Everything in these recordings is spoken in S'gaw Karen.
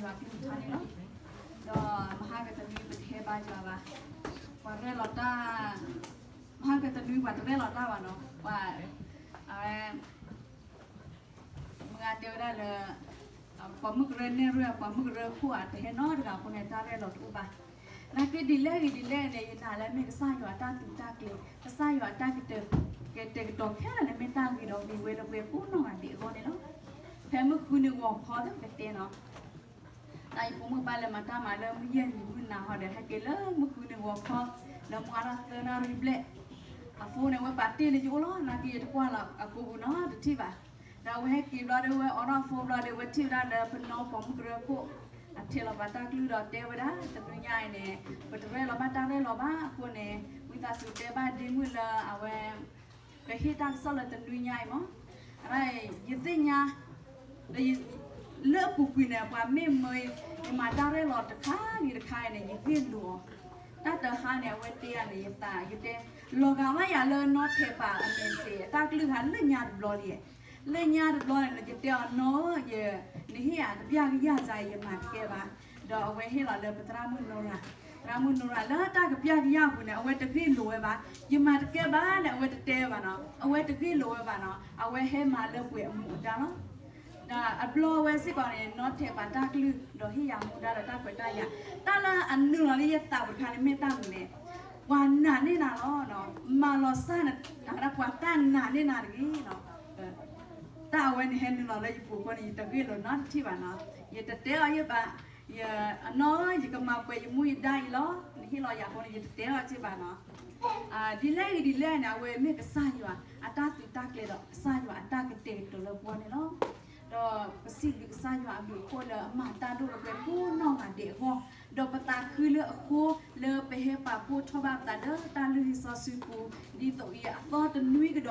ယွၤကလုၢ်ကထါန့ၣ်လီၤ. ဒီးမဟါကတနွံပတဟဲဘါယွၤဘၣ်. ပှၤရဲၣ်လီၤတၢ်, မဟါကတနွံပှၤတရဲၣ်လီၤတၢ်ဘၣ်နီၤ. ပှၤ, အဝဲ မုၢ်ဂၤတဲဝဲဒၣ်လၢ ပှၤမုၢ်ကရၢနဲၣ်ရွဲၣ် ပှၤမုၢ်ကရၢခိၣ်ဧါ တဟဲနီတဂၤအဃိန့ၣ် တၢ်ရဲၣ်လီၤတအိၣ်ဘၣ်. နာ်က့ဒ်လဲၣ်ဂ့ၤဒ်လဲၣ်န့ၣ် ယနာ်လၢမ့ၢ်ကစၢ်ယွၤအတၢ်သုးတၢ်ကျဲၤ, ကစၢ်ယွၤအတၢ်ကတဲာ်ကတီၤခဲလၢာ်န့ၣ် မ့ၢ်တၢ်ဂ့ၤဒီးဂ့ၤဝဲလၢပှဲၤကိးနီၢ်ဂၤဒဲးအဂီၢ်န့ၣ်လီၤ. ဖဲမုၢ်ဃုနံၤဂီၤခီဒီးကတဲနီၤ တၢ်ယဖိမုၣ်ဘၣ်လဲၤမၤတၢ်မၤလၢမုၢ်ယဲၢ်နံၤမုၢ်နၤဟီဒီး ဟဲက့ၤလၢမုၢ်ဃုနံၤဂီၤခီ လၢမုၢ်အါထီၣ်သၢနၣ်ရံၣ်ဘျဲၣ်, အဖိန့ၣ် ဝဲပာ်တ့ၢ်လၢယအိၣ်လီၤ. နာ်က့ယတကွၢ်လီၤအကိပူၤနီတထံၣ်ဘၣ်. ဒီးအဝဲဟဲက့ၤဘျီဒီး ဝဲအိးထီၣ်အဖိဘျီဒီး ဝဲထံၣ်ဝဲဒၣ်လၢပနီပှၤမုၢ်ကရၢခိၣ် အထဲလီၤပှၤတၢ်ကလုၢ်ဒီးတဲဝဲဒၣ် တနွံညါအံၤန့ၣ် ပတရဲၣ်လီၤဘၣ်တၢ်ရဲၣ်လီၤဘၣ်အဃိန့ၣ် ဝံသးစူၤတဲဘၣ်ဒ့မုၣ်လၢအဝဲ ကဟ့ၣ်တၢ်ကစီၣ်လၢတနွံညါအံၤမး. အဝဲ ယသ့ၣ်ညါ လၢအပူၤကွံာ်န့ၣ် ပှၤမ့ၢ်မၢယမၤတၢ်ရဲၣ်လီၤတခါဂ့ၤတခါအံၤန့ၣ် ယဂ့ၢ်လိာ်အီၤ. တၢ်တဟါန့ၣ် အဝဲတဲယၤန့ၣ် ယသးယတဲ လီၤဂာ်ဘၣ်ယၤလၢနီၢ်ထဲးပာ်အမဲာ်စ့း အတၢ်ကလုၢ်ဟးလၢညါတဘျီလံ. လၢညါတဘျီန့ၣ် ယတဲအီၤနီၢ်ဧၢ နဟ့ၣ်ယၤတပျၢ်ကယၢ်စ့ၢ် ယမၤတကဲဘၣ်. ဒီးအဝဲဟ့ၣ်လီၤလၢပသရၣ်မုၣ်နိရၤ, သရၣ်မုၣ်နိရၤလၢတၢ်ကပျၢ်ကယၢ်အပူၤန့ၣ် အဝဲတဂ့ၢ်လိာ်ဝဲဘၣ်. ယမၤတကဲဘၣ်န့ၣ် အဝဲတတဲဘၣ်နီၤ, အဝဲတဂ့ၢ်လိာ်ဝဲဘၣ်နီၤ, အဝဲဟဲမၤလၢပှဲၤအမူးအဒါလီၤ. ဒီးအဘျီဝဲစ့ၢ်ကီးန့ၣ် နီၢ်ထဲးပာ်တၢ်ကလုၢ် ဒီးဟ့ၣ်ယၤမူဒါဒီးတၢ်ခွဲးတၢ်ယာ်, တၢ်လၢအနုာ်လီၤလၢယသးပူၤတခါန့ၣ် မ့ၢ်တၢ်မနုၤလဲၣ်. ပှၤနာ်န့ၢ်နၤလီၤ, မၤလီၤစၢ်နၤ, ပှၤတၢ်နာ်န့ၢ်နၤတဂ့ၤနီၤ. တၢ်အဝဲန့ၣ်ဟဲနုာ်လီၤလၢယပူၤအဃိန့ၣ် ယတဂ့ၢ်လိာ်နီတထံၣ်ဘၣ်နီၤ. ယတတဲအီၤယဘၣ်, အနီၢ် ယကမၤပှဲၤယမူယဒါအံၤလီၤ, နဟ့ၣ်လီၤယၤအဃိန့ၣ် ယတတဲအီၤက့ဘၣ်နီၤ. ဒ်လဲၣ်ဂ့ၤဒ်လဲၣ်န့ၣ် အဝဲမ့ၢ်ကစၢ်ယွၤအတၢ်သုးတၢ်ကျဲၤဒီး ကစၢ်ယွၤအတၢ်ကတဲာ်ကတီၤလၢပဂီၢ်န့ၣ်လီၤ. ဒီးပစံးဘျုးကစၢ်ယွၤအဘျုးအဖှိၣ်လၢအမၤတၢ်ဒိၣ်လၢပှဲၤကိးနီၢ်ဂၤဒဲးအဂီၢ်, ဒီးပသးခုလၢအဃိ လၢပဟဲပာ်ဖှိၣ်ထီၣ်ဘၣ်ပသးလၢတၢ်လုၢ်ဟံးစီဆှံပူၤ ဒ်သိးအံၤအသီတနွံကဒီး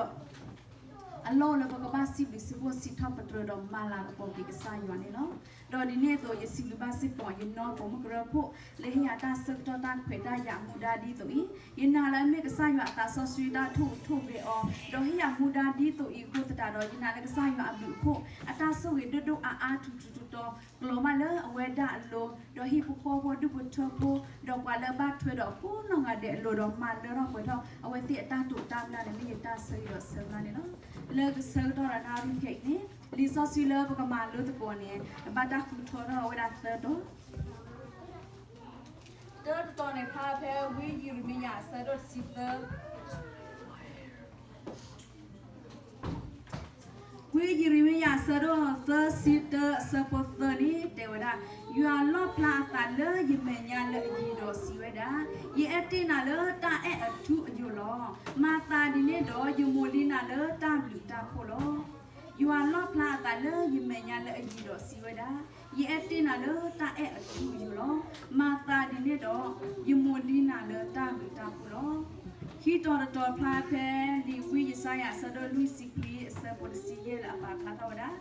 အလီၢ်လၢပကဘၣ်စံးဘျုးစံးဖှိၣ်စံးထီၣ်ပတြၢၤဒီးမၤလၤကပီၤက့ၤကစၢ်ယွၤန့ၣ်လီၤ. ဒီးဒ်န့ၣ်အသိး ယစံးဘျုးဘၣ်စ့ၢ်ကီး ယနီၢ်ပိာ်မုၣ်ကရၢခိၣ် လၢဟ့ၣ်ယၤတၢ်ဆၢကတီၢ်တၢ်ခွဲးတၢ်ယာ်မူဒါဒ်သိးအံၤ, ယနာ်လၢအမ့ၢ်ကစၢ်ယွၤအသးစီဆှံတၢ်ထိၣ်ဟူးထိၣ်ဂဲၤအီၤ, ဒီးဟ့ၣ်ယၤမူဒါဒ်သိးအံၤအဃိသတးဒီး ယနာ်လၢကစၢ်ယွၤအဘျုးအဖှိၣ် အတၢ်ဆိၣ်ဂ့ၤဒိၣ်ဒိၣ်အါအါထူထူတီတီ ကျီၤဘၣ်လၢအဝဲဒၣ်အလိၤ, ဒီးဟံၣ်ဖိဃီဖိဒူၣ်ဖိထၢဖိ, ဒီးပှၤလၢဘၣ်ထွဲဒီးကိးနီၢ်ဂၤဒဲးအလိၤဒီးမၤလၢထီၣ်ပှဲၤထီၣ် အဝဲသ့ၣ်အတၢ်တိာ်တၢ်မၢ်န့ၣ် မ့ၢ်ယတၢ်ဆၢဂ့ၤဒီးဆၢမုာ်န့ၣ်လီၤ. လၢကဆၢကတီၢ်ဒီးနၣ်ရံၣ်ခဲအံၤန့ၣ် လံာ်စီဆှံလၢပကမၤလိသကိးန့ၣ် အဘၣ်တၢ်ဃုထၢထီၣ်ဝဲဒၣ်သၢတီၤ တၢတတီၤန့ၣ် ဖျါဖဲဝံယံးရမံယၤအဆၢဒိၣ်တဆံသၢ ဝံယံးရမံယၤအဆၢဒိၣ်သၢဆံတၢ အဆၢဖိသၢန့ၣ် တဲဝဲဒၣ်, ယွၤလီၣ်ဖျါအသးလၢယမဲာ်ညါလၢအယံၤဒီးစံးဝဲဒၣ်, ယအဲၣ်တ့ၢ်နၤလၢတၢ်အဲၣ်အထူအယိာ်လီၤ. မၤသးဒ်န့ၣ်ဒီး ယမိၢ်လံနၤလၢတၢ်ဘျုးတၢ်ဖှိၣ်လီၤ. ယွၤလီၣ်ဖျါအသးလၢယမဲာ်ညါလၢအယံၤဒီးစံးဝဲဒၣ်, ယအဲၣ်တ့ၢ်နၤလၢတၢ်အဲၣ်အထူအယိာ်လီၤ. မၤသးဒ်န့ၣ်ဒီး ယမိၢ်လံနၤလၢတၢ်ဘျုးတၢ်ဖှိၣ်လီၤ. ခံတီၤတတီၤဖျါဖဲလံာ်ဝံယၡါယၤအဆၢဒိၣ်လွံၢ်ဆံခွံအဆၢဖိတဆံယဲၢ်လၢအပာ်ဖျါထီၣ်ဝဲဒၣ်,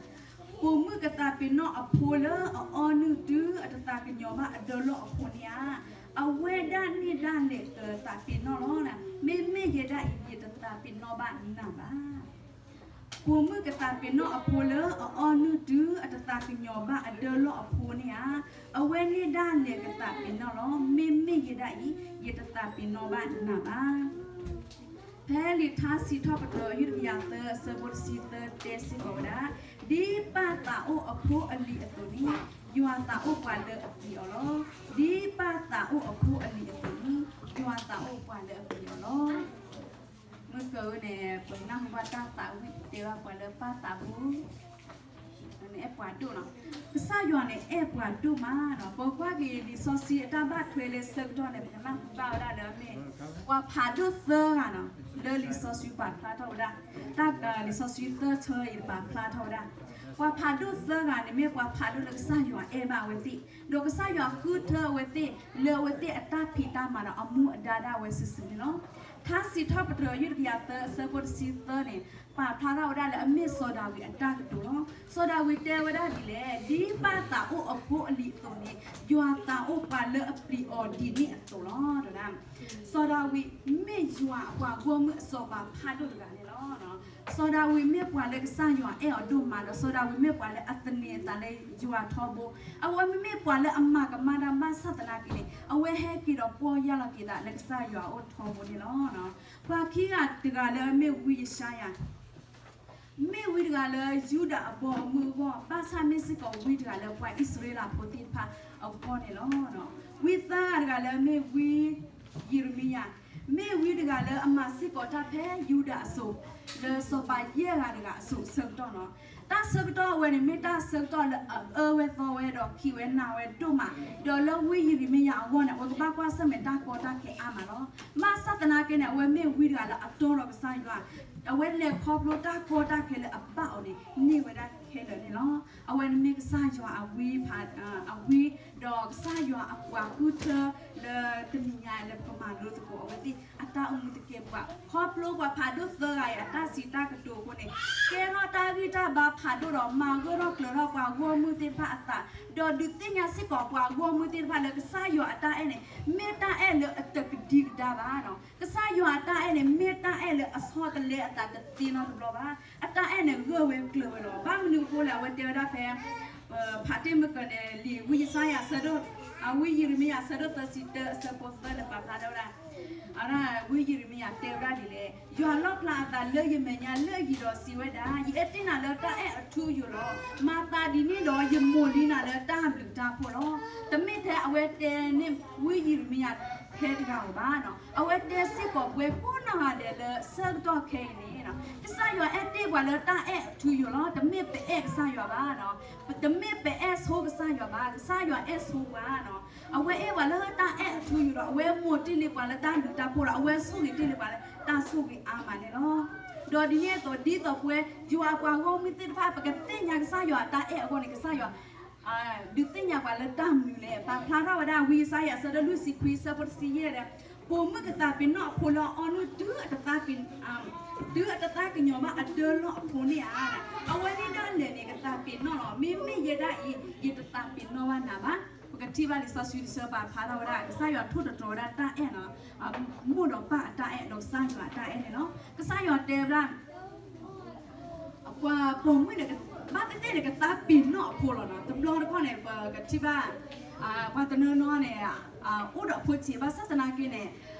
ပိာ်မုၣ်ကသးပ့ၤနီၣ်အဖိလၢအအီနုၢ်တုၤအတသးကညီၤဘၣ်အဒၢလီၢ်အဖိန့ၣ်ဧါ, အဝဲဒၣ်န့ၣ်ဒၣ်လဲာ်ကသးပ့ၤနီၣ်လီၤ. မ့မ့ၢ်ယဲဒၣ်အံၤ ယတသးပ့ၤနီၣ်ဘၣ်နၤဘၣ်. ပိာ်မုၣ်ကသးပ့ၤနီၣ်အဖိလၢအအီနုၢ်တုၤအတသးကညီၤဘၣ်အဒၢလီၢ်အဖိန့ၣ်ဧါ, အဝဲန့ၣ်ဒၣ်လဲာ်ကသးပ့ၤနီၣ်လီၤ. မ့မ့ၢ်ယဲဒၣ်အံၤ ယတသးပ့ၤနီၣ်ဘၣ်နၤဘၣ်. ဖဲလံာ်ထါစံးထီၣ်ပတြၢၤအယုၢ်တကယၤသၢအဆၢဖိတဆံသၢတဲစ့ၢ်ကီးဝဲဒၣ်, ဒ်ပၢ်သးအိၣ်အဖိအလံၤအသိးန့ၣ် ယွၤသးအိၣ်ပှၤလၢအပျံၤအီၤလီၤ. ဒ်ပၢ်သးအိၣ်အဖိအလံၤအသိးန့ၣ် ယွၤသးအိၣ်ပှၤလၢအပျံၤအီၤလီၤ. မုၢ်ကၢၤန့ၣ် ပနၢ်ဟူဘၣ်တၢ်သးဝံၣ်တဲဘၣ်ပှၤလၢပၢ်သးဘိ အဲၣ်ပှၤဒိၣ်နီၤ. ကစၢ်ယွၤန့ၣ် အဲၣ်ပှၤဒိၣ်မးနီၤ. ပကွၢ်က့ၤလံာ်စီဆှံအတၢ်ဘၣ်ထွဲလၢဆၢကတီၢ်န့ၣ် ပကနၢ်ဟူဘၣ်ဝဲဒၣ်လၢအမ့ၢ် ပှၤဖးဒိၣ်သၢဂၤနီၤ လၢလံာ်စီဆှံပာ်ဖျါထီၣ်ဝဲဒၣ်. တၢ်လံာ်စီဆှံသၢဆၢအံၤပာ်ဖျါထီၣ်ဝဲဒၣ် ပှၤဖးဒိၣ်သၢဂၤန့ၣ် မ့ၢ်ပှၤဖးဒိၣ်လၢကစၢ်ယွၤအဲၣ်ဘၣ်အဝဲသ့ၣ်, ဒီးကစၢ်ယွၤဃုထၢအဝဲသ့ၣ် လၢအဝဲသ့ၣ်အတၢ်ဖံးတၢ်မၤဒီးအမူအဒါဒၣ်ဝဲစုာ်စုာ်န့ၣ်လီၤ. ထါစံးထီၣ်ပတြၢၤအယုၢ်တကယၤသၢအဆၢဖိတဆံသၢန့ၣ် ပာ်ဖျါထီၣ်ဝဲဒၣ်လၢအမ့ၢ်စီၤဒၤဝံးအတၢ်ကတိၤလီၤ. စီၤဒၤဝံးတဲဝဲဒၣ်ဒ်လဲၣ်, ဒ်ပၢ်သးအိၣ်အဖိအလံၤအသိးန့ၣ် ယွၤသးအိၣ်ပှၤလၢအပျံၤအီၤဒ်န့ၣ်အသိးလီၤ. စီၤဒၤဝံးမ့ၢ်ယွၤအပှၤဂီၢ်မုၢ်အစီၤပၤဖးဒိၣ်တဂၤန့ၣ်လီၤ. စီၤဒၤဝံးမ့ၢ်ပှၤလၢကစၢ်ယွၤအဲၣ်အီၤဒိၣ်မးဒီး စီၤဒၤဝံးမ့ၢ်ပှၤလၢအသန့ၤအသးလၢယွၤထီဘိ, အဝဲမ့မ့ၢ်ပှၤလၢအမၤကမၣ်တၢ်ဘၣ်ဆၣ်သနာ်က့န့ၣ် အဝဲဟဲက့ၤဒီးပီၢ်ယၢ်လီၤက့ၤသးလၢကစၢ်ယွၤအအိၣ်ထီဘိန့ၣ်လီၤ. ပှၤခံဂၤတဂၤလၢမ့ၢ်ဝံယၡါယၤ မ့ၢ်ဝံတဂၤလၢယူဒၤအဘီအမုၢ်အဂီၢ် ဘၣ်ဆၣ်မ့ၢ်စ့ၢ်ကီးဝံတဂၤလၢပှၤအံၣ်စရ့လးဖိသ့ၣ်တဖၣ်အဂီၢ်န့ၣ်လီၤ. ဝံသၢဂၤတဂၤလၢမ့ၢ်ဝံယံးရမံယၤ, မ့ၢ်ဝံတဂၤလၢအမၤစ့ၢ်ကီးတၢ်ဖဲယူဒၤအစိၤ လၢစီၤပၤယဲၢ်ဂၤတဂၤအစိၤအဆၢကတီၢ်လီၤ. တၢ်ဆၢကတီၢ်အဝဲန့ၣ် မ့ၢ်တၢ်ဆၢကတီၢ်လၢအအၢဝဲသီဝဲဒီးခံးဝဲနၤဝဲဒိၣ်မး, ဒီးလၢဝံယံးရမံယၤအဂီၢ်န့ၣ် အဝဲကဘၣ်ကွၢ်ဆၢၣ်မဲာ်တၢ်ကီတၢ်ခဲအါမးလီၤ. ဘၣ်ဆၣ်သနာ်က့န့ၣ် အဝဲမ့ၢ်ဝံတဂၤလၢအတီဒီးကစၢ်ယွၤ, အဝဲလဲၤခီဖျိတၢ်ကီတၢ်ခဲလၢအဘၣ်အီၤန့ၣ် န့ၢ်ဝဲဒၣ်ခဲလၢာ်န့ၣ်လီၤ. အဝဲန့ၣ်မ့ၢ်ကစၢ်ယွၤအဝံ, အဝံ, ဒီးကစၢ်ယွၤအပှၤဃုထၢလၢတနံၤညါလၢပကမၤလိသကိးအဝဲသ့ၣ်အတၢ်အိၣ်မူသကဲးပဝး, ခီဖျိပှၤဖးဒိၣ်သၢဂၤအံၤအတၢ်စံးတၢ်ကတိၤအဃိန့ၣ်, ကဲထီၣ်တၢ်ဂံၢ်တၢ်ဘါဖးဒိၣ်ဒီးမၤဂၢၢ်ထီၣ်ကျၢၤထီၣ်ပှၤဂီၢ်မုၢ်သ့ၣ်တဖၣ်အသး, ဒီးဒုးသ့ၣ်ညါစ့ၢ်ကီးပှၤဂီၢ်မုၢ်သ့ၣ်တဖၣ်လၢကစၢ်ယွၤအတၢ်အဲၣ်န့ၣ် မ့ၢ်တၢ်အဲၣ်လၢအတကဒံကဒါဘၣ်, ကစၢ်ယွၤအတၢ်အဲၣ်န့ၣ် မ့ၢ်တၢ်အဲၣ်လၢအဆီတလဲအသးတသ့နီတဘျီဘၣ်. အတၢ်အဲၣ်န့ၣ်ဂၢၢ်ဝဲကျၢၤဝဲလီၤ. ဘၣ်မနုၤအဃိလဲၣ် အဝဲတဲဝဲဒၣ်ဖဲ ဖးတ့ၢ်မုၢ်ကၢၤန့ၣ် လံာ်ဝံယၡါယၤအဆၢဒိၣ်, ဝံယံးရမံယၤအဆၢဒိၣ်သၢဆံတၢအဆၢဖိသၢန့ၣ် ပာ်ဖျါထီၣ်ဝဲဒၣ်, အဝဲဒၣ်ဝံယံးရမံယၤတဲဝဲဒၣ်ဒ်လဲၣ်, ယွၤလီၣ်ဖျါအသးလၢယမဲာ်ညါလၢအယံၤဒီးစံးဝဲဒၣ်, ယအဲၣ်တ့ၢ်နၤလၢတၢ်အဲၣ်အထူအယိာ်လီၤ. မၤသးဒ်န့ၣ်ဒီး ယမိာ်လံနၤလၢတၢ်ဘျုးတၢ်ဖှိၣ်လီၤ. တမ့ၢ်ထဲအဝဲတဲန့ၢ်ဝံယံးရမံယၤထဲတဂၤဧိၤဘၣ်, အဝဲတဲစ့ၢ်ကီးပှၤကိးနီၢ်ဂၤဒဲးလၢဆၢကတီၢ်ခဲအံၤန့ၣ်, ကစၢ်ယွၤအဲၣ်တ့ၢ်ပှၤလၢတၢ်အဲၣ်အထူအယိာ်လီၤ. တမ့ၢ်ပအဲၣ်ကစၢ်ယွၤဘၣ်, တမ့ၢ်ပအဲၣ်ဆိကစၢ်ယွၤဘၣ်, ကစၢ်ယွၤအဲၣ်ဆိပှၤ, အဝဲအဲၣ်ပှၤလၢတၢ်အဲၣ်အထူအယိာ်ဒီး အဝဲမိာ်တ့ၢ်လံပှၤလၢတၢ်ဘျုးတၢ်ဖှိၣ်ဒီး အဝဲဆိၣ်ဂ့ၤတ့ၢ်လံပှၤလၢတၢ်ဆိၣ်ဂ့ၤအါမးန့ၣ်လီၤ. ဒီးဒ်န့ၣ်အသိး ဒ်သိးပဝဲယွၤအပှၤဂီၢ်မုၢ်သ့ၣ်တဖၣ် ပကသ့ၣ်ညါကစၢ်ယွၤအတၢ်အဲၣ်အဂီၢ်န့ၣ် ကစၢ်ယွၤ ဒုးသ့ၣ်ညါပှၤလၢတၢ်မနုၤလဲၣ်. ပာ်ဖျါထီၣ်ဝဲဒၣ် ဝံယၡါယၤ အဆၢဒိၣ်လွံၢ်ဆံခွံ အဆၢဖိတဆံယဲၢ်ဒီး, ပိာ်မုၣ်ကသးပ့ၤနီၣ်အဖိလၢအအီနုၢ်တုၤအတသးပ့ၤ, တုၤအတသးကညီၤဘၣ်အဒၢလီၢ်အဖိန့ၣ်ဧါ. အဝဲန့ၣ်ဒၣ်လဲာ်န့ၣ် ကသးပ့ၤနီၣ်လီၤ. မ့မ့ၢ်ယဲဒၣ်အံၤ ယတသးပ့ၤနီၣ်ဘၣ်နၤဘၣ်. ပကထံၣ်ဘၣ်လံာ်စီဆှံတဆၢပာ်ဖျါထီၣ်ဝဲဒၣ် ကစၢ်ယွၤထိၣ်သတြီၤဝဲဒၣ်တၢ်အဲၣ်လီၤ. မိၢ်ဒီးပၢ်အတၢ်အဲၣ်ဒီးကစၢ်ယွၤအတၢ်အဲၣ်န့ၣ်လီၤ. ကစၢ်ယွၤတဲဝဲဒၣ် ပှၤပိာ်မုၣ်န့ၣ် ဘၣ်သ့ၣ်သ့ၣ်န့ၣ် ကသးပ့ၤနီၣ်အဖိလီၤနီၤ. တဘျီတခီၣ်န့ၣ် ပကထံၣ်ဘၣ် ပှၤတနီၤနီၤန့ၣ် အိၣ်ဒီးအဖိဆံး ဘၣ်ဆၣ်သနာ်က့န့ၣ်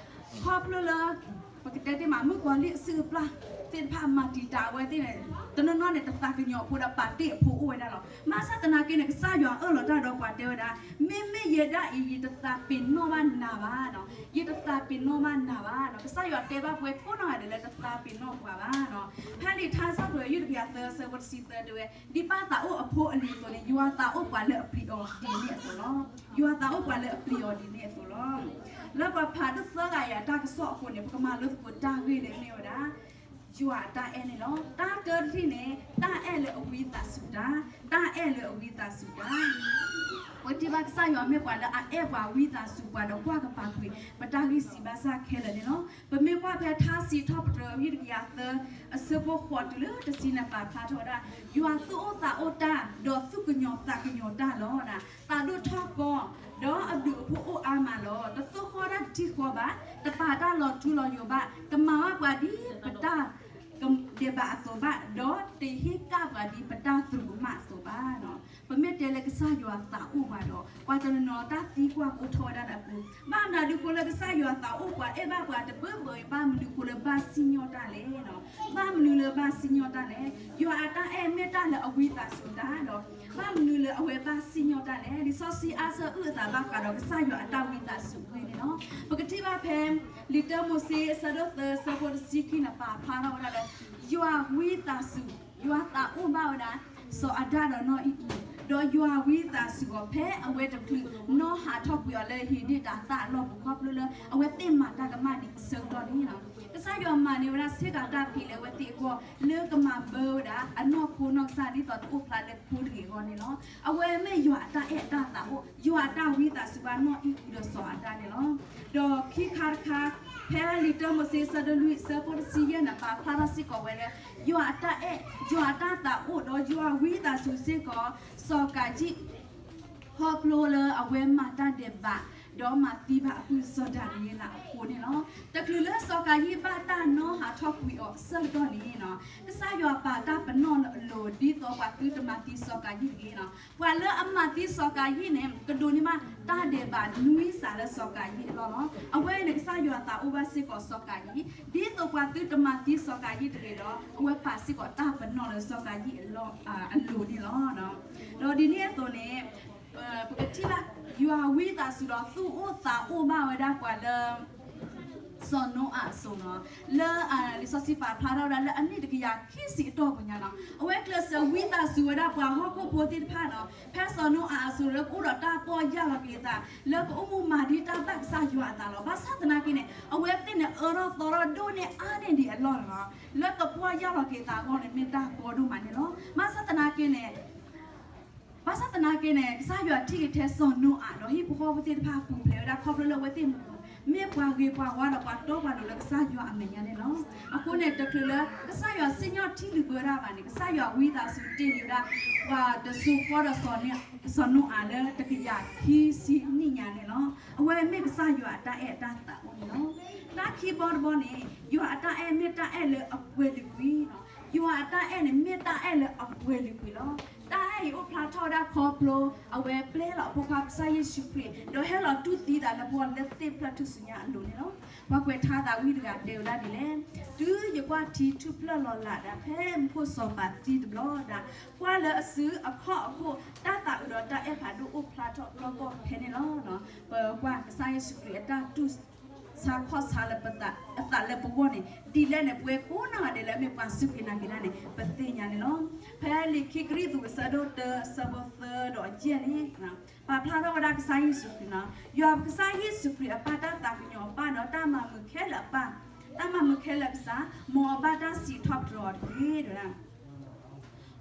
ခီဖျိလၢ ပကတဲတ့ၢ်မး မုၣ်ကီၤလံၢ်အစုၣ်အပျၢ်သ့ၣ်တဖၣ်မၤတံာ်တာ်အဝဲသ့ၣ်န့ၣ် တနီၤနီၤန့ၣ် တသးကညီၤအဖိဒီးပာ်တ့ၢ်အဖိအိၣ်ဝဲဒၣ်လီၤ. ဘၣ်ဆၣ်သနာ်က့န့ၣ် ကစၢ်ယွၤအၢၣ်လီၤတၢ်ဒီးပှၤတဲဝဲဒၣ်, မ့မ့ၢ်ယဲဒၣ်အံၤ ယတသးပ့ၤနီၣ်ဘၣ်နၤဘၣ်နီၤ. ယတသးပ့ၤနီၣ်ဘၣ်နၤဘၣ်နီၤ. ကစၢ်ယွၤတဲဘၣ်ပှၤကိးနီၢ်ဂၤဒဲးလၢတသးပ့ၤနီၣ်ပှၤဘၣ်နီၤ. ဖဲလံာ်ထါစံးထီၣ်ပတြၢၤ ယုၢ်တကယၤသၢ အဆၢဖိတဆံသၢတဲဝဲ, ဒ်ပၢ်သးအိၣ်အဖိအလံၤအသိးန့ၣ် ယွၤသးအိၣ်ပှၤလၢအပျံၤအီၤဒ်န့ၣ်အသိးလီၤ. ယွၤသးအိၣ်ပှၤလၢအပျံၤအီၤဒ်န့ၣ်အသိးလီၤ. လၢပှၤဖးဒိၣ်သၢဂၤအံၤအတၢ်ကစီၣ်အဃိန့ၣ် ပကမၤလိသကိးတၢ်ဂ့ၢ်လၢမ့ၢ်ဝဲဒၣ် ယွၤအတၢ်အဲၣ်န့ၣ်လီၤ. တၢ်တၢတထံၣ်န့ၣ် တၢ်အဲၣ်လၢအဝံသးစူၤတၢ်, တၢ်အဲၣ်လၢအဝံသးစူၤတၢ်. ပထံၣ်ဘၣ်ကစၢ်ယွၤမ့ၢ်ပှၤလၢအအဲၣ်ပှၤ ဝံသးစူၤပှၤဒီးကွၢ်ကပၤကွံာ် ပတၢ်ဂံၢ်စၢ်ဘါစၢ်ခဲလၢာ်န့ၣ်လီၤ. ပမ့ၢ်ကွၢ်ဖဲထါစံးထီၣ်ပတြၢၤ ယုၢ်တကယၤသၢ အဆၢဖိဃိးတုၤလၢတဆံန့ၣ် ပာ်ဖျါထီၣ်ဝဲဒၣ်, ယွၤသူၣ်အိၣ်သးအိၣ်တၢ် ဒီးသူၣ်ကညီၤသးကညီၤတၢ်လီၤ. သးဒိၣ်ထီၣ်ကီ ဒီးအဘျုးအဖှိၣ်အိၣ်အါမးလီၤ. တသိၣ်ဃီတၢ်တထံၣ်ဃီဘၣ်, တပာ်တၢ်လီၤထူလီၤယိာ်ဘၣ်, တမၤဘၣ်ပှၤဒ်ပတၢ်ဒဲးဘးအသိးဘၣ်, ဒီးတဟ့ၣ်ကၣ်ပှၤဒ်ပတၢ်သရူးကမၣ်အသိးဘၣ်. ပမ့ၢ်တဲလၢကစၢ်ယွၤသးအိၣ်ပှၤဒီး ပှၤတနီၤနီၤတၢ်သံကွၢ်ကအိၣ်ထီၣ်ဝဲဒၣ်လၢအပူၤ, ဘၣ်မနုၤအဃိလၢကစၢ်ယွၤသးအိၣ်ပှၤ အဲၣ်ဘၣ်ပှၤတဘၣ်ဘၣ်အံၤ ဘၣ်မနုၤအဃိလၢဘၣ်စံၣ်ညီၣ်တၢ်လဲၣ်. ဘၣ်မနုၤလၢဘၣ်စံၣ်ညီၣ်တၢ်လဲၣ်. ယွၤအတၢ်အဲၣ်မ့ၢ်တၢ်လၢအဝံသးစူၤတၢ်ဒီး ဘၣ်မနုၤလၢအဝဲဘၣ်စံၣ်ညီၣ်တၢ်လဲၣ်. လံာ်စီဆှံအါဆၢအုၣ်အသးဘၣ်ဃးဒီးကစၢ်ယွၤအတၢ်ဝံသးစူၤအဂ့ၢ်န့ၣ်လီၤ. ပကထံၣ်ဘၣ်ဖဲ လံာ်တၢမိၤၡ့အဆၢဒိၣ်သၢ အဆၢဖိတဆံခံန့ၣ် ပာ်ဖျါထီၣ်ဝဲဒၣ်လၢ ယွၤဝံသးစူၤ, ယွၤသးအိၣ်ဘၣ်ဝဲဒၣ် စီၤအၤဒၣ်ဒီးနီၢ်အံၣ်အံၤ, ဒီးယွၤဝံသးစူၤအီၤ ဖဲအဝဲတချုးနီၢ်ဟးထီၣ်ကွံာ်အီၤလၢဧ့ဒ့ၣ်တၤသၣ်အလီၢ်ပူၤ ခီဖျိလၢအဝဲသ့ၣ်မၤတၢ်ကမၣ်ဒံးအဆၢကတီၢ်န့ၣ်လီၤ. ကစၢ်ယွၤမၤန့ၢ်ဝဲဒၣ်ဆ့ကၤတၢ်ဖံးလၢအဝဲသ့ၣ်အဂီၢ် လၢကမၤဘၢဝဲဒၣ်အနီၢ်ခိနီၢ်ကစၢ် ဒ်သိးတအိၣ်ဖျါလၢဖိတဂ့ၤအဂီၢ်န့ၣ်လီၤ. အဝဲမ့ၢ်ယွၤအတၢ်အဲၣ်အတၢ်သးအိၣ်, ယွၤအတၢ်ဝံသးစူၤဘၣ်နီၢ်အံၣ်အံၤဒီးစီၤအၤဒၣ်န့ၣ်လီၤ. ဒီးခံခါတခါ ဖဲလံာ်တၢမိၤၡ့အဆၢဒိၣ်လွံၢ် အဆၢဖိတဆံယဲၢ်န့ၣ် ပာ်ဖျါထီၣ်စ့ၢ်ကီးဝဲလၢ ယွၤအတၢ်အဲၣ်, ယွၤအတၢ်သးအိၣ် ဒီးယွၤဝံသးစူၤစ့ၢ်ကီး စီၤကၤယံၣ် ခီဖျိလၢအဝဲမၤတၢ်ဒဲးဘး ဒီးမၤသံဘၣ်အကုၢ်စီၤဒၤနံးယ့လးအဖိန့ၣ်လီၤ. တချုးလၢစီၤကၤယံၣ်ဘၣ်တၢ်နီၣ်ဟးထီၣ်ကွံာ်အီၤအဆၢကတီၢ်န့ၣ်, ကစၢ်ယွၤပာ်တၢ်ပနီၣ်အလိၤ ဒ်သိးပှၤသုတမၤသံစီၤကၤယံၣ်တဂ့ၤ. ပှၤလၢအမၤသံစီၤကၤယံၣ်န့ၣ် ကဒိးန့ၢ်ဘၣ်တၢ်ဒဲးဘးနွံစးလၢစီၤကၤယံၣ်အလီၢ်လီၤ. အဝဲန့ၣ်ကစၢ်ယွၤသးအိၣ်ဘၣ်စ့ၢ်ကီးစီၤကၤယံၣ် ဒ်သိးပှၤသုတမၤသံစီၤကၤယံၣ်တဂ့ၤဒီး အဝဲပာ်စ့ၢ်ကီးတၢ်ပနီၣ်လၢစီၤကၤယံၣ်အလိၤန့ၣ်လီၤ. ဒီးဒ်န့ၣ်အသိးန့ၣ် ပကထံၣ်ဘၣ် ယွၤဝံသးစူၤဒီးသူၣ်အိၣ်သးအိၣ်ဘၣ်ဝဲဒၣ်ပှၤလၢ စီၤနိအၤအစိၤလီၤ. လၢလံာ်စီဆှံပာ်ဖျါထီၣ်ဝဲဒၣ်လၢအနံၣ်တကယၤခံဆံအတီၢ်ပူၤညါလီၤ. အဝဲကျဲးစၢးဝံသးစူၤဝဲဒၣ်ပှၤဟီၣ်ခိၣ်ဖိသ့ၣ်တဖၣ်လီၤ. ဖဲစီၤနိအၤအစိၤလၢကအိၣ်ဒီးတၢ်ပီၢ်ယၢ်လီၤက့ၤအသး လၢကအိၣ်မူမၤဒ်တၢ်ဘၣ်ကစၢ်ယွၤအသးလီၤ. ဘၣ်ဆၣ်သနာ်က့န့ၣ် အဝဲသ့ၣ်န့ၣ် အၢထီၣ်သီထီၣ်ဒိၣ်န့ၢ်အါန့ၢ်ဒံးအလီၢ်လီၤ. လၢကပီၢ်ယၢ်လီၤက့ၤအသးအဂီၢ်န့ၣ် မ့ၢ်တၢ်ကီဒိၣ်မးန့ၣ်လီၤ. ဘၣ်ဆၣ်သနာ်က့န့ၣ် ဘၣ်ဆၣ်သနာ်က့န့ၣ် ကစၢ်ယွၤထံၣ်က့ၤထဲစီၤနိအၤဒီး ဟံၣ်ဖိဃီဖိသ့ၣ်တဖၣ်ပူၤဖျဲးဝဲဒၣ်ခီဖျိလၢအဝဲသ့ၣ် မ့ၢ်ပှၤဂ့ၤပှၤဝါဒီးပှၤတီပှၤလိၤလၢကစၢ်ယွၤအမဲာ်ညါန့ၣ်လီၤ. အဃိန့ၣ် တချုးလၢကစၢ်ယွၤစံၣ်ညီၣ်ထံလုာ်ဘၢဝဲဒၣ်ဘၣ်န့ၣ် ကစၢ်ယွၤဝံသးစူၤတ့ၢ်လံဝဲဒၣ် ပှၤတစိၤဃီဒီးစီၤနိအၤလၢတကယၤခံဆံနံၣ်ညါန့ၣ်လီၤ. အဝဲမ့ၢ်ကစၢ်ယွၤအတၢ်အဲၣ်အတၢ်သးအိၣ်န့ၣ်လီၤ. တၢ်ခံဘီတဘီန့ၣ် ယွၤအတၢ်အဲၣ်မ့ၢ်တၢ်အဲၣ်လၢအပှဲၤလုာ်ကွံာ်လီၤ. ယွၤအတၢ်အဲၣ်န့ၣ် မ့ၢ်တၢ်အဲၣ်လၢအပှဲၤလုာ်ကွံာ်လီၤ. တၢ်အဲၣ်အံၤအိၣ်ဖျါထီၣ်ဝဲဒၣ်ခီဖျိ အဝဲပျဲလီၤအဖိခွါကစၢ်ယ့ၣ်ၡူးခရံာ် ဒီးဟဲလီၤတူၢ်သံသးလၢပဂီၢ်လၢသ့ၣ်ဖျၢၣ်ထူၣ်စုညါအလိၤန့ၣ်လီၤ. ပှၤကွဲးထါသးဝံတဂၤတဲဝဲဒၣ်ဒ်လဲၣ်, တုၤယကွၢ်ထံထူၣ်ဖျၢၣ်လီၤလးဒၣ် ဖဲမူခိၣ်စီၤပၤသံတဘျီဒၣ်, ကွၢ်လၢအစုအခီၣ်အခိၣ် တၢ်သးအုးဒီးတၢ်အဲၣ်ဖးဒိၣ်အိၣ်ဖျါထီၣ်လီၢ်ကီၢ်ဖဲန့ၣ်လီၤ. ပကွၢ်ကစၢ်ယ့ၣ်ၡူးခရံာ်အတၢ်တူၢ်ဆါခီၣ်ဆါလၢပသးလၢပဂီၢ်န့ၣ် ဒ်လဲၣ်န့ၣ် ပဝဲကိးနီၢ်ဂၤဒဲးလၢအမ့ၢ်ပှၤစူၢ်က့ၤနာ်က့ၤတၢ်န့ၣ် ပသ့ၣ်ညါန့ၣ်လီၤ. ဖဲလံာ်ခံကရံၣ်သူးအဆၢဒိၣ်တၢအဆၢဖိသၢဒီးယဲၢ်န့ၣ် ပာ်ဖျါထီၣ်ဝဲဒၣ်ကစၢ်ယ့ၣ်ၡူးခရံာ်လီၤ. ယွၤကစၢ်ယ့ၣ်ၡူးခရံာ်အပၢ်တၢ်သးကညီၤအပၢ်ဒီးတၢ်မၤမုာ်ခဲလၢာ်အပၢ်, တၢ်မၤမုာ်ခဲလၢာ်အကစၢ်, မ်အဘၣ်တၢ်စံးထီၣ်ပတြၢၤအီၤတက့ၢ်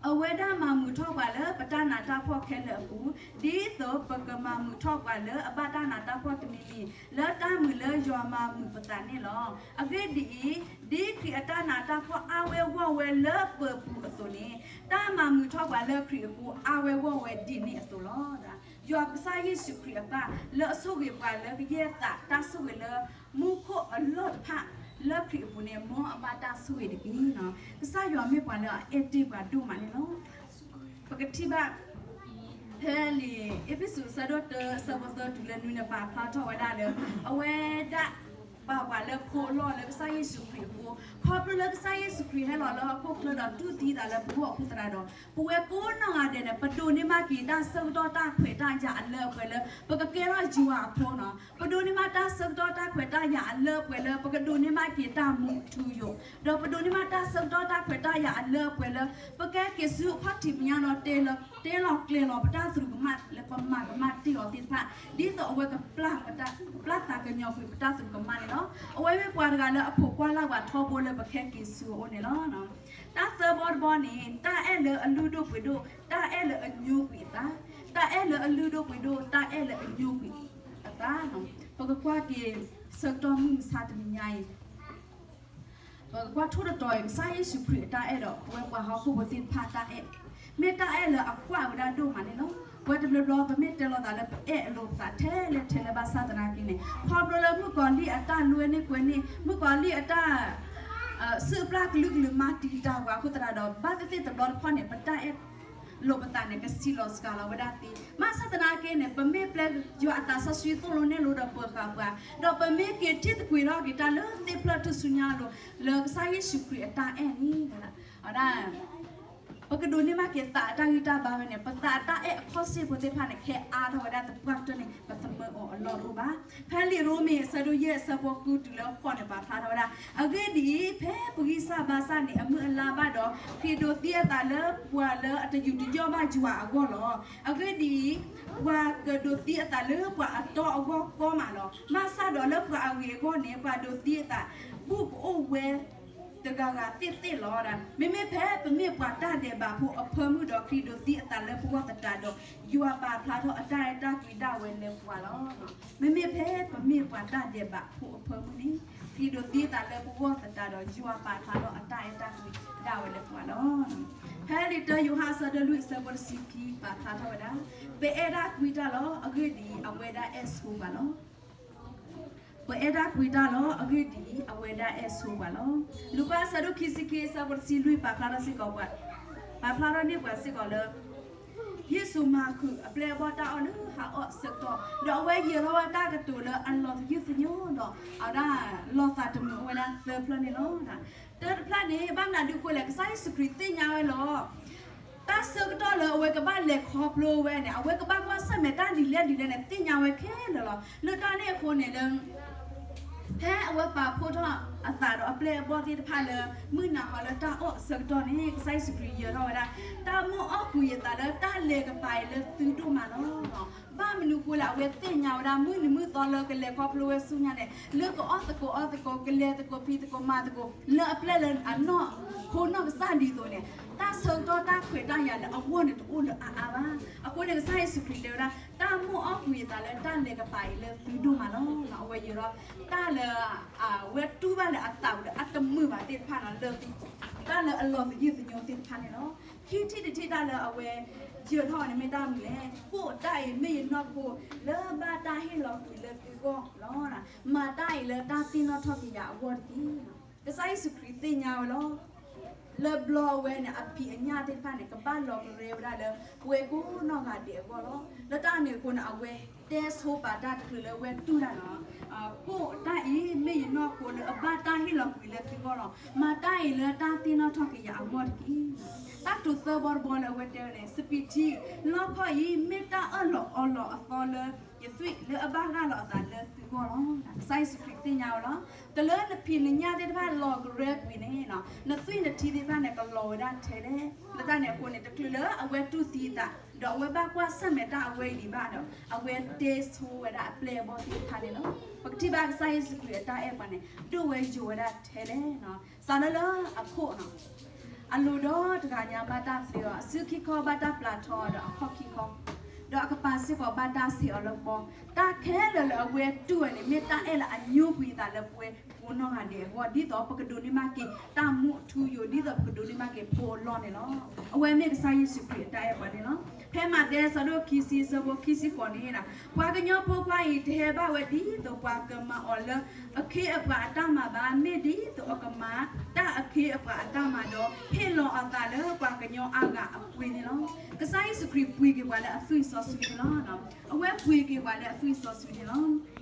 အဝဲဒၣ်မၤမုာ်ထီၣ်ပှၤလၢပတၢ်နးတၢ်ဖှီၣ်ခဲလၢာ်အပူၤ, ဒ်သိးပကမၤမုာ်ထီၣ်ပှၤလၢအဘၣ်တၢ်နးတၢ်ဖှီၣ်တမံၤမံၤ လၢတၢ်မုာ်လၢယွၤမၤမုာ်ပသးန့ၣ်လီၤ. အဂ့ၢ်ဒ်အံၤ, ဒ်ခရံာ်အတၢ်နးတၢ်ဖှီၣ်အါဝဲဂီၢ်ဝဲလၢပပူၤအသိးန့ၣ်, တၢ်မၤမုာ်ထီၣ်ပှၤလၢခရံာ်အဃိ အါဝဲဂီၢ်ဝဲဒ်န့ၣ်အသိးလီၤ. ယွၤကစၢ်ယ့ၣ်ၡူးခရံာ်အပၢ် လၢအဆိၣ်ဂ့ၤပှၤလၢကယဲၢ်သးတၢ်ဆိၣ်ဂ့ၤလၢ မူခိၣ်အလီၢ်တဖၣ် လၢခရံာ်အပူၤန့ၣ် မ်အဘၣ်တၢ်ဆိၣ်ဂ့ၤတက့ၢ်. ကစၢ်ယွၤမ့ၢ်ပှၤလၢအအဲၣ်တ့ၢ်ပှၤဒိၣ်မးန့ၣ်လီၤ. ပကထံၣ်ဘၣ် ဖဲလံာ်အ့းဖ့းစူးအဆၢဒိၣ်တၢအဆၢဖိသၢတုၤလၢနွံန့ၣ် ပာ်ဖျါထီၣ်ဝဲဒၣ်လၢ အဝဲဒၣ် ပာ်ပှၤလၢဖိအလီၢ်လၢကစၢ်ယ့ၣ်ၡူးခရံာ်အဃိ, ခီဖျိလၢကစၢ်ယ့ၣ်ၡူးခရံာ်ဟဲလီၤလၢဟီၣ်ခိၣ်ချၢဒီးတူၢ်သံသးလၢပဂီၢ်အဃိသတးဒီး ပဝဲကိးနီၢ်ဂၤဒဲးန့ၣ် ပဒိးန့ၢ်ဘၣ်က့ၤတၢ်ဆၢကတီၢ်တၢ်ခွဲးတၢ်ယာ်အလၢအပှဲၤလၢ ပကကဲထီၣ်ယွၤအဖိနီၤ. ပဒိးန့ၢ်ဘၣ်တၢ်ဆၢကတီၢ်တၢ်ခွဲးတၢ်ယာ်အလၢအပှဲၤလၢ ပကဒိးန့ၢ်ဘၣ်က့ၤတၢ်မူထူယိာ်, ဒီးပဒိးန့ၢ်ဘၣ်တၢ်ဆၢကတီၢ်တၢ်ခွဲးတၢ်ယာ်အလၢအပှဲၤလၢ ပကဲက့ၤဆူအခီၣ်ထံးမဲာ်ညါဒီး တဲလီၤကျဲၤလီၤပတၢ်သရူးကမၣ်လၢပမၤကမၣ်တ့ၢ်အီၤသ့ၣ်တဖၣ် ဒ်သိးအဝဲကပျၢ် ကပျၢ်သးကညီၤကွံာ်ပတၢ်သရူးကမၣ်န့ၣ်လီၤ. အဝဲမ့ၢ်ပှၤတဂၤလၢအဖိးကွၢ်လၢ်ပှၤထီဘိလၢပကဟဲက့ၤဆူအအိၣ်န့ၣ်လီၤ. တၢ်သၢဘီတဘီန့ၣ် တၢ်အဲၣ်လၢအလုၢ်ဒိၣ်ပှ့ၤဒိၣ် တၢ်အဲၣ်လၢအညိကွံာ်အသး, တၢ်အဲၣ်လၢအလုၢ်ဒိၣ်ပှ့ၤဒိၣ် တၢ်အဲၣ်လၢအညိကွံာ်အသး, ပကကွၢ်က့ၤဆၢကတီၢ်မုၢ်မဆါတနံၤညါအံၤ ပကကွၢ်ထိၣ်သတြီၤအံၤ ကစၢ်ယ့ၣ်ၡူးခရံာ်အတၢ်အဲၣ်ဒီး ပဝဲပှၤဟီၣ်ခိၣ်ဖိသ့ၣ်တဖၣ်အတၢ်အဲၣ်, မ့ၢ်တၢ်အဲၣ်လၢအကွၢ်ဝဲဒၣ်ဒိၣ်မးန့ၣ်လီၤ. ပဝဲတဘျီဘျီ ပမ့ၢ်တဲလီၤသးလၢပအဲၣ်အလိၤပသးထဲလဲၣ်ထဲလဲၣ်ဘၣ်ဆၣ်သနာ်က့န့ၣ် ခီဖျိလၢမုၣ်ကီၤလံၢ်အတၢ်လွဲန့ၢ်ကွဲန့ၢ် မုၣ်ကီၤလံၢ်အတၢ် စုၣ်အပျၢ်ကလုာ်ကလုာ်မၤတံာ်တာ်ပှၤအဃိသတးဒီး ဘၣ်သ့ၣ်သ့ၣ်တဘျီတခီၣ်န့ၣ် ပတၢ်အဲၣ်လိာ်ပသးန့ၣ် ကဆံးလီၤစှၤလီၤဝဲဒၣ်သ့. ဘၣ်ဆၣ်သနာ်က့န့ၣ် ပမ့ၢ်ပျဲယွၤအသးစီဆှံသိၣ်လိနဲၣ်လိဒီးပၢၤဃာ်ပှၤ, ဒီးပမ့ၢ်က့ၤထံၣ်သကွံာ်ထီၣ်က့ၤတၢ်လၢသ့ၣ်ဖျၢၣ်ထူၣ်စုညါအလိၤ လၢကစၢ်ယ့ၣ်ၡူးခရံာ်အတၢ်အဲၣ်န့ၣ် ဝဲဒၣ် ပကဒိးန့ၢ်ဘၣ်က့ၤသးအတၢ်ဂံၢ်တၢ်ဘါဝဲန့ၣ် ပသးအတၢ်အဲၣ်အခီၣ်စ့ၢ်ဖိသ့ၣ်တဖၣ်န့ၣ် ခဲအါထီၣ်ဝဲဒၣ်သပှၢ်ကတၢၢ်န့ၣ် ပသမၢအီၤအလီၢ်တအိၣ်ဘၣ်. ဖဲလံာ်ရိမ့ၤအဆၢဒိၣ်ယဲၢ်အဆၢဖိဃုတုၤလၢဃိးန့ၣ် ပာ်ဖျါထီၣ်ဝဲဒၣ်, အဂ့ၢ်ဒ်အံၤ, ဖဲပဂံၢ်စၢ်ဘါစၢ်န့ၣ် အမုၢ်အလါဘၣ်ဒီး ခရံာ်ဒိးသံအသးလၢပှၤလၢအတယူးတယီၣ်ဘၣ်ယွၤအဂီၢ်လီၤ. အဂ့ၢ်ဒ်အံၤ, ပှၤကဒိးသံအသးလၢပှၤအတီအဂီၢ်ကီမးလီၤ. ဘၣ်ဆၣ်ဒီးလၢပှၤအဂ့ၤအဂီၢ်န့ၣ် ပှၤဒိးသံအသး ဘူၣ်ကအိၣ်ဝဲ တဂၤဂၤသ့ၣ်သ့ၣ်လီၤ. မ့မ့ၢ်ဖဲပမ့ၢ်ပှၤတၢ်ဒဲးဘးဖိအဖၢမုၢ်ဒီး ခရံာ်ဒိးသံအသးလၢပဂီၢ်သတးဒီး ယွၤပာ်ဖျါထီၣ်အတၢ်အဲၣ်တၢ်ကွံဒၣ်ဝဲလၢပှၤလီၤ. မ့မ့ၢ်ဖဲပမ့ၢ်ပှၤတၢ်ဒဲးဘးဖိအဖၢမုၢ်န့ၣ် ခရံ်ဒိးသံအသးလၢပဂီၢ်သတးဒီး ယွၤပာ်ဖျါထီၣ်အတၢ်အဲၣ်တၢ်ကွံဒၣ်ဝဲလၢပှၤလီၤ. ဖဲလံာ်တၢယိၤဟၣ်အဆၢဒိၣ်လွံၢ်အဆၢဖိတဆံခံ ပာ်ဖျါထီၣ်ဝဲဒၣ်, ပအဲၣ်တၢ်ကွံတၢ်လီၤ. အဂ့ၢ်ဒ်အံၤ, အဝဲဒၣ်အဲၣ်ဆိပှၤလီၤ. ပအဲၣ်တၢ်ကွံတၢ်လီၤ. အဂ့ၢ်ဒ်အံၤ, အဝဲဒၣ်အဲၣ်ဆိပှၤလီၤ. လူၤကၣ်အဆၢဒိၣ်ခံဆံခံအဆၢဖိတဆံလွံၢ် ပာ်ဖျါထီၣ်စ့ၢ်ကီးပှၤ, ပာ်ဖျါထီၣ်န့ၢ်ပှၤစ့ၢ်ကီးလၢ ယ့ၣ်ၡူးမၤဃုာ်အပျဲၢ်အဘီၣ်တၢ်အီၣ်လၢဟးအီၣ်အဆၢကတီၢ်, ဒီးအဝဲယၢၤထီၣ်ဝဲတၢ်ကတိၤလၢအလီၤသယုၢ်သညိဒီး အဝဲဒၣ်လီၤသးတမုာ်အိၣ်ဝဲဒၣ်သၢဖျၢၣ်န့ၣ်လီၤ. တၢတဖျၢၣ်န့ၣ် ဘၣ်မနုၤအဃိလဲၣ်, ကစၢ်ယ့ၣ်ၡူးခရံာ်သ့ၣ်ညါဝဲလီၤ. တၢ်ဆၢကတီၢ်လၢအဝဲကဘၣ်လဲၤခီဖျိဝဲန့ၣ် အဝဲကဘၣ်ကွၢ်ဆၢၣ်မဲာ်တၢ်ဒ်လဲၣ်ဒ်လဲၣ်န့ၣ် သ့ၣ်ညါဝဲခဲလၢာ်လီၤ. လၢတၢ်န့ၣ်အဃိန့ၣ်လၢ ဖဲအဝဲပာ်ဖှိၣ်ထီၣ်အသးဒီးအပျဲၢ်အဘီၣ်သ့ၣ်တဖၣ်လၢ မုၢ်နၤဟီလၢတၢ်အီၣ်အဆၢကတီၢ်န့ၣ် ကစၢ်ယ့ၣ်ၡူးခရံာ်ယၢၤထီၣ်ဝဲဒၣ်, တၢ်မိၣ်အီၣ်ကွံာ်ယသးလၢတၢ်လဲၤကပၤအံၤလၢသုဒိၣ်မးလီၤ. ဘၣ်မနုၤအဃိလဲၣ်, အဝဲသ့ၣ်ညါဝဲဒၣ် မုၢ်နံၤမုၢ်သီလၢကလဲၤခီဖျိဝဲဆူညါန့ၣ် လၢကအီၣ်သကိးအီသကိး, ကလဲၤသကိးဖံးသကိးမၤသကိး လၢအပျဲၢ်လၢအနီၢ်ခိနီၢ်ကစၢ်ဒ်သိးန့ၣ်, တၢ်ဆၢကတီၢ်တၢ်ခွဲးတၢ်ယာ်လၢအဂီၢ်န့ၣ်တအိၣ်လၢအါအါဘၣ်. အဃိန့ၣ် ကစၢ်ယ့ၣ်ၡူးခရံာ်တဲဝဲဒၣ် တၢ်မိၣ်အီၣ်ကွံာ်ယသးလၢတၢ်လဲၤကပၤအံၤလၢသုဒိၣ်မးလီၤ. အဝဲယၢၤထီၣ် တၢ်လၢ အဝဲတူၢ်ဘၣ်လၢအသးပူၤလၢအတမုာ်ဘၣ်သ့ၣ်တဖၣ်န့ၣ်လီၤ. တၢ်လၢအလီၤသယုၢ်သညိသ့ၣ်တဖၣ်န့ၣ်လီၤ. ခံထံၣ်တထံၣ်တၢ်လၢအဝဲယၢၤထီၣ်န့ၣ်မ့ၢ်တၢ်မနုၤလဲၣ်. ဃိာ်တၢ်အံၤမ့ၢ်ယနီၢ်ခိလၢဘၣ်တၢ်ဟ့ၣ်လီၤကွံာ်လၢသုဂီၢ်လီၤ. မၤတၢ်အံၤလၢတၢ်သ့ၣ်နီၣ်ထီၣ်က့ၤယၤအဂီၢ်တက့ၢ်. ကစၢ်ယ့ၣ်ၡူးခရံာ်သ့ၣ်ညါဝဲလီၤ. လၢဘျီအဝဲန့ၣ် အဖံးအညၣ်သ့ၣ်တဖၣ်န့ၣ် ကဘၣ်လီၤကရဲဝဲဒၣ်လၢပဝဲကိးနီၢ်ဂၤဒဲးအဂီၢ်လီၤ. လၢတၢ်န့ၣ်အဃိန့ၣ် အဝဲတဲဆိပာ်တၢ်တချုးလၢအဝဲတူၢ်တၢ်န့ၣ်လီၤ. ဃိာ်တၢ်အံၤမ့ၢ်ယနီၢ်ခိလၢအဘၣ်တၢ်ဟ့ၣ်လီၤကွံာ်လၢသုဂီၢ်လီၤ. မၤတၢ်အံၤလၢတၢ်သ့ၣ်နီၣ်ထီၣ်က့ၤယၤအဂီၢ်တက့ၢ်. တၢ်ကတိၤသၢဘီတဘီလၢအဝဲတဲဝဲန့ၣ် စပံးထံ လီခီၣ်အံၤမ့ၢ်တၢ်အၢၣ်လီၤအီလီၤအသီလၢယသွံၣ်လၢအဘၣ်ဂၢ်လီၤအသးလၢသုဂီၢ်လီၤ. ကစၢ်ယ့ၣ်ၡူးခရံာ်သ့ၣ်ညါဝဲလီၤ. တၢ်လၢနဖံးနညၣ်သ့ၣ်တဖၣ်လီၤကရဲကွံာ်န့ၣ် နသွံၣ်နထံသ့ၣ်တဖၣ်န့ၣ် ကလီၤဝဲဒၣ်ထဲလဲၣ်. လၢတၢ်န့ၣ်အဃိန့ၣ် တချုးလၢအဝဲတူၢ်သံအသး ဒီးအဝဲဘၣ်ကွၢ်ဆၢၣ်မဲာ်တၢ်အဝဲအံၤဒံးဘၣ်ဒီး အဝဲတဲဆိဝဲဒၣ်အပျဲၢ်အဘီၣ်သ့ၣ်တဖၣ်န့ၣ်လီၤ. ပကထံၣ်ဘၣ်ကစၢ်ယ့ၣ်ၡူးခရံာ်အတၢ်အဲၣ်ပှၤန့ၣ် ဒိၣ်ဝဲယိာ်ဝဲဒၣ်ထဲလဲၣ်. စးထီၣ်လၢအခိၣ် အလိၤဒီးတဂၤညါဘၣ်တၢ်သ့အီၤ, အစုခံခီဘၣ်တၢ်ပျၢ်ထီအီၤဒီးအခီၣ်ခံခီ, ဒီးအကပၤစ့ၢ်ကီးဘၣ်တၢ်ဆဲးအီၤလၢဃီ, တၢ်ခဲလၢာ်လၢအဝဲတူၢ်ဝဲန့ၣ် မ့ၢ်တၢ်အဲၣ်လၢအညိကွံာ်အသးလၢပဝဲကိးနီၢ်ဂၤဒဲးအဂီၢ်, ဒ်သိးပကဒိးန့ၢ်ဘၣ်က့ၤတၢ်မူအထူအယိာ်, ဒ်သိးပကဒိးန့ၢ်ဘၣ်က့ၤဖိအလီၢ်န့ၣ်လီၤ. အဝဲမ့ၢ်ကစၢ်ယ့ၣ်ၡူးခရံာ်အတၢ်အဲၣ်ပှၤန့ၣ်လီၤ. ဖဲမးသဲအဆၢဒိၣ်ခံဆံအဆၢဖိခံဆံဃိးန့ၣ်, ပှၤကညီဖိခွါအံၤ တဟဲဘၣ်ဝဲဒ်သိးပှၤကမၤအီၤလၢ အခ့အပှၤအတၢ်မၤဘၣ်, မ့ၢ်ဒ်သိးအကမၤတၢ်အခ့အပှၤအတၢ်မၤဒီး ဟ့ၣ်လီၤအသးလၢပှၤကညီအါဂၤအပှ့ၤန့ၣ်လီၤ. ကစၢ်ယ့ၣ်ၡူးခရံာ်ပှ့ၤက့ၤပှၤလၢအသွံၣ်စီဆှံန့ၣ်လီၤ. အဝဲပှ့ၤက့ၤပှၤလၢအသွံၣ်စီဆှံန့ၣ်လီၤ.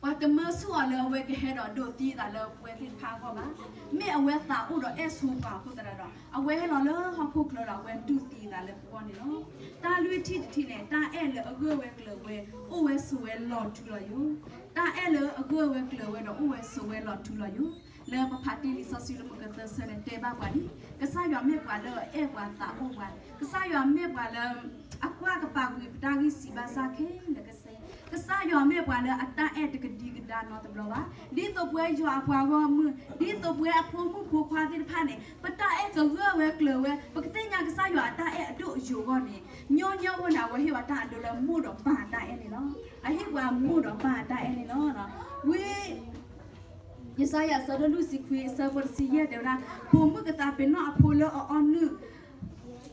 ပှၤတမၢဆူၣ်အီၤလၢအဝဲကဟဲဒီးဒိးသံအသးလၢပဝဲသ့ၣ်တဖၣ်အဂီၢ်ဘၣ်. မ့ၢ်အဝဲသးအိၣ်ဒီးအဲၣ်ဆိပှၤအဃိသတးဒီး အဝဲဟဲလီၤလၢဟီၣ်ခိၣ်ချၢဒီးအဝဲဒိးသံအသးလၢပဂီၢ်န့ၣ်လီၤ. တၢ်လွံၢ်ထံၣ်တထံၣ်န့ၣ် တၢ်အဲၣ်လၢအဂၢၢ်ဝဲကျၢၤဝဲ အိၣ်ဝဲဆိးဝဲလီၤထူလီၤယိာ်, တၢ်အဲၣ်လၢအဂၢၢ်ဝဲကျၢၤဝဲဒီးအိၣ်ဝဲဆိးဝဲလီၤထူလီၤယိာ်, လၢပဖးတ့ၢ်လံာ်စီဆှံလၢမုၢ်ကသၢဆၢန့ၣ် တဲဘၣ်ပှၤဒ် ကစၢ်ယွၤမ့ၢ်ပှၤလၢအအဲၣ်ပှၤသးအိၣ်ပှၤ, ကစၢ်ယွၤမ့ၢ်ပှၤလၢ အကွၢ်ကပာ်ကွံာ်ပတၢ်ဂံၢ်စၢ်ဘါစၢ်ခဲလၢာ်ကစၢ်, ကစၢ်ယွၤမ့ၢ်ပှၤလၢအတၢ်အဲၣ်တကဒံကဒါနီတဘျီဘၣ်. ဒ်သိးပဝဲယွၤအပှၤဂီၢ်မုၢ်, ဒ်သိးပဝဲအဖိမုၣ်ဖိခွါသ့ၣ်တဖၣ်န့ၣ် ပတၢ်အဲၣ်ကဂၢၢ်ဝဲကျၢၤဝဲ, ပကသ့ၣ်ညါကစၢ်ယွၤအတၢ်အဲၣ်အဒိၣ်အယိာ်အဂီၢ်န့ၣ်, ညီညီဖိန့ၣ် အဝဲဟ့ၣ်ပှၤတၢ်အဒိၣ်လၢမိၢ်ဒီးပၢ်အတၢ်အဲၣ်န့ၣ်လီၤ. အဟ့ၣ်ပှၤမိၢ်ဒီးပၢ်အတၢ်အဲၣ်န့ၣ်လီၤ. ဝံ ယၡါယၤအဆၢဒိၣ်လွံၢ်ဆံခွံအဆၢဖိတဆံယဲၢ်တဲဝဲဒၣ်, ပိာ်မုၣ်ကသးပ့ၤနီၣ်အဖိလၢအအီနုၢ်,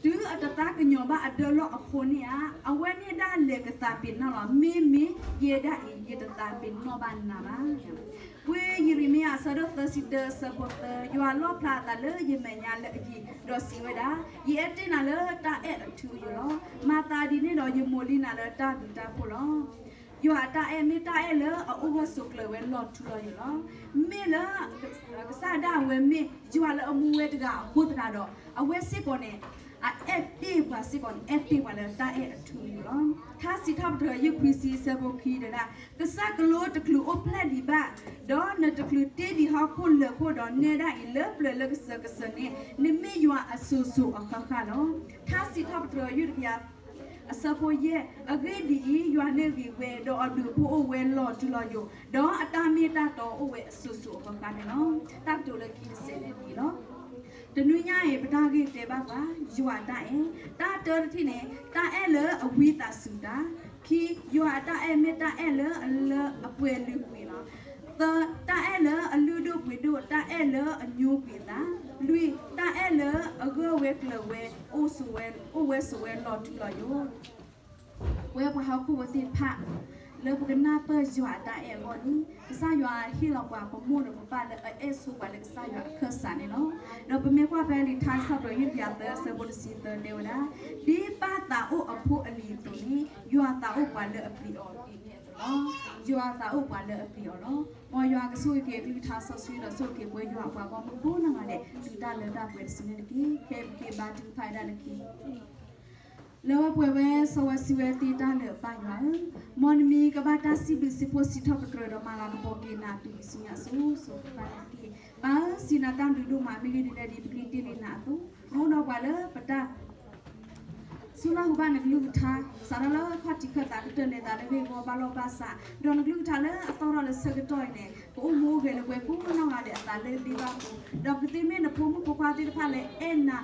တုၤအတသးကညီၤဘၣ်အဒၢလီၢ်အဖိန့ၣ်ဧါ, အဝဲန့ၣ်ဒၣ်လဲာ်ကသးပ့ၤနီၣ်လီၤ. မ့မ့ၢ်ယဲဒၣ်အံၤ ယတသးပ့ၤနီၣ်ဘၣ်နၤဘၣ်. ဝံယံးရမံယၤအဆၢဒိၣ်သၢဆံတၢအဆၢဖိသၢ, ယွၤလီၣ်ဖျါအသးလၢယမဲာ်ညါလၢအယံၤ, ဒီးစံးဝဲဒၣ်, ယအဲၣ်တ့ၢ်နၤလၢတၢ်အဲၣ်အထူအယိာ်လီၤ. မၤသးဒ်န့ၣ်ဒီးယမိာ်လံနၤလၢတၢ်ဘျုးတၢ်ဖှိၣ်လီၤ. ယွၤအတၢ်အဲၣ်မ့ၢ်တၢ်အဲၣ်လၢအအိၣ်ဂၢၢ်ဆိးကျၢၤဝဲလီၤထူလီၤယိာ်လီၤ. မ့ၢ်လၢ ကစၢ်ဒၣ်ဝဲမ့ၢ်ယွၤလၢအမူဝဲတဂၤအဃိသတးဒီး အဝဲစ့ၢ်ကီးန့ၣ် အအဲၣ်တ့ၢ်ပှၤစ့ၢ်ကီးန့ၣ် အဲၣ်တ့ၢ်ပှၤလၢတၢ်အဲၣ်အထူအယိာ်လီၤ. ထါစံးထီၣ်ပတြၢၤယုၢ်ခွံဆံအဆၢဖိခံတဲဒၣ်, ကစၢ်ကလိတချုးအိၣ်ဖျဲၣ်ဒံးဘၣ်, ဒီးနတချုးတ့ဒံးဟီၣ်ခိၣ်လၢၢ်ခိၣ်ဒီးနဲဒၣ်အံၤလၢပျၢၤလၢကစၢၢ်ကစၢၢ်န့ၣ်, နမ့ၢ်ယွၤအစိၤစိၤအဃၣ်ဃၣ်လီၤ. ထါစံးထီၣ်ပတြၢၤယုၢ်တကယၤ အဆၢဖိယဲၢ်, အဂ့ၢ်ဒ်အံၤ, ယွၤန့ၣ်ဂ့ၤဝဲ, ဒီးအဘျုးအဖှိၣ်အိၣ်ဝဲလီၤထူလီၤယိာ်, ဒီးအတၢ်မ့ၢ်တၢ်တီအိၣ်ဝဲအစိၤစိၤအဃၣ်ဃၣ်န့ၣ်လီၤ. တၢ်ကတိၤလၢခံတစဲးန့ၣ်ဒ်အံၤလီၤ. တနွံညါအံၤ ပတၢ်ဂ့ၢ်တဲဘၣ်ပှၤ ယွၤအတၢ်အဲၣ်, တၢ်တၢတထံၣ်န့ၣ် တၢ်အဲၣ်လၢအဝံသးစူၤတၢ်, ခံ, ယွၤအတၢ်အဲၣ်မ့ၢ်တၢ်အဲၣ်လၢအလၢအပှဲၤလုာ်ကွံာ်လီၤ. သၢ, တၢ်အဲၣ်လၢအလုၢ်ဒိၣ်ပှ့ၤဒိၣ်, တၢ်အဲၣ်လၢအညိကွံာ်အသး, လွံၢ်, တၢ်အဲၣ်လၢအဂၢၢ်ဝဲကျၢၤဝဲ, အိၣ်ဝဲဆိးဝဲလီၤထူလီၤယိာ်. ပဝဲပှၤဟီၣ်ခိၣ်ဖိသ့ၣ်တဖၣ် လၢပကနၢ်ပၢၢ်ယွၤအတၢ်အဲၣ်အဂီၢ်န့ၣ် ကစၢ်ယွၤဟ့ၣ်လီၤပှၤပမိၢ်ဒီးပပၢ်လၢအအဲၣ်ဆိပှၤလၢကစၢ်ယွၤအခၢၣ်စးန့ၣ်လီၤ. ဒီးပမ့ၢ်ကွၢ်ဖဲလံာ်ထါစံးထီၣ်ပတြၢၤ ယုၢ်တကယၤသၢ ဆၢဖိတဆံသၢတဲဝဲဒၣ်, ဒ်ပၢ်သးအိၣ်အဖိအလံၤအသိးန့ၣ် ယွၤသးအိၣ်ပှၤလၢအပျံၤအီၤဒ်န့ၣ်အသိးလီၤ. ယွၤသးအိၣ်ပှၤလၢအပျံၤအီၤလီၤ. မ်ယွၤကဆိၣ်ဂ့ၤက့ၤအကလုၢ်ကထါစီဆှံဒီးဆိၣ်ဂ့ၤက့ၤပဝဲယွၤအပှၤဂီၢ်မုၢ်ကိးနီၢ်ဂၤဒဲး တုၤတၢ်လၢတၢ်ပှဲၤတစုန့ၣ်တက့ၢ်. ခဲအံၤပက့ၤဘါထုကဖၣ်ဝဲဒၣ်လၢခံ လၢပှဲၤဝဲစီဝဲစံးဝဲသ့တၢ်လၢာ်အပၢ်ယွၤဧၢ, မ်နမံၤကဘၣ်တၢ်စံးဘျုးစံးဖှိၣ်စံးထီၣ်ပတြၢၤဒီး မၤလၤကပီၤက့ၤနၤတုၤဆူညါအစိၤစိၤဃၣ်ဃၣ်န့ၣ်တက့ၢ်. ပၢ်ဧၢ, စံးနၤတၢ်ဘျုးဒိၣ်မး မ့ၢ်ဂ့ၢ်ဒ်လဲၣ်ဒ်ပကဒ့လံနၤအသိး, နအိၣ်ဒီးပှၤလၢပတၢ် ဆူနၢ်ဟူဘၣ်နကလုၢ်ကထါ, စးထီၣ်လၢခီၣ်ထံးခၢၣ်သးကတၢၢ်နဲၣ်သးလၢဂ့ၢ်ဝီဘၣ်လီၢ်ဘၣ်စး, ဒီးနကလုၢ်ကထါလၢအသီၣ်ထီၣ်လၢဆၢကတီၢ်အံၤန့ၣ် ကအိၣ်မူအိၣ်ဂဲၤလၢပှဲၤကိးနီၢ်ဂၤဒဲးအသးလၢလ့ဘၣ်ပူၤ, ဒီးကသ့မ့ၢ်နဖိမုၣ်ဖိခွါသ့ၣ်တဖၣ်လၢအဲၣ်နၤ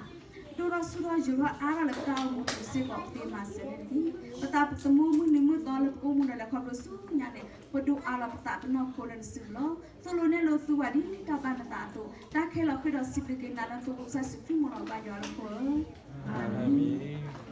ဒိၣ်ထီၣ်ဆူၣ်ထီၣ်ယိာ်ထီၣ်အါထီၣ်လၢပတၢ်အိၣ်မူပူၤစ့ၢ်ကီး ပသ့မၤစၢၤန့ၣ်တက့ၢ်. ပသးသမူမုၢ်နံၤမုၢ်သီလၢပကအိၣ်မူဒီးလဲၤခီဖျိဆူညါန့ၣ် ပဒိးအးလီၤပသးပနီၢ်ခိလၢနစုပူၤလီၤ. သိၣ်လိနဲၣ်လိသုပှၤဒ်တၢ်ဘၣ်နသးအသိး, တၢ်ခဲလၢာ်ဃ့ဒီးစံးဘျုးက့ၤနၤလၢနဖိကစၢ်ယ့ၣ်ၡူးခရံာ်မ့ၢ်လီၤဘၣ်ယွၤလၢခိၣ်ဧၢ, အၤမ့ၣ်.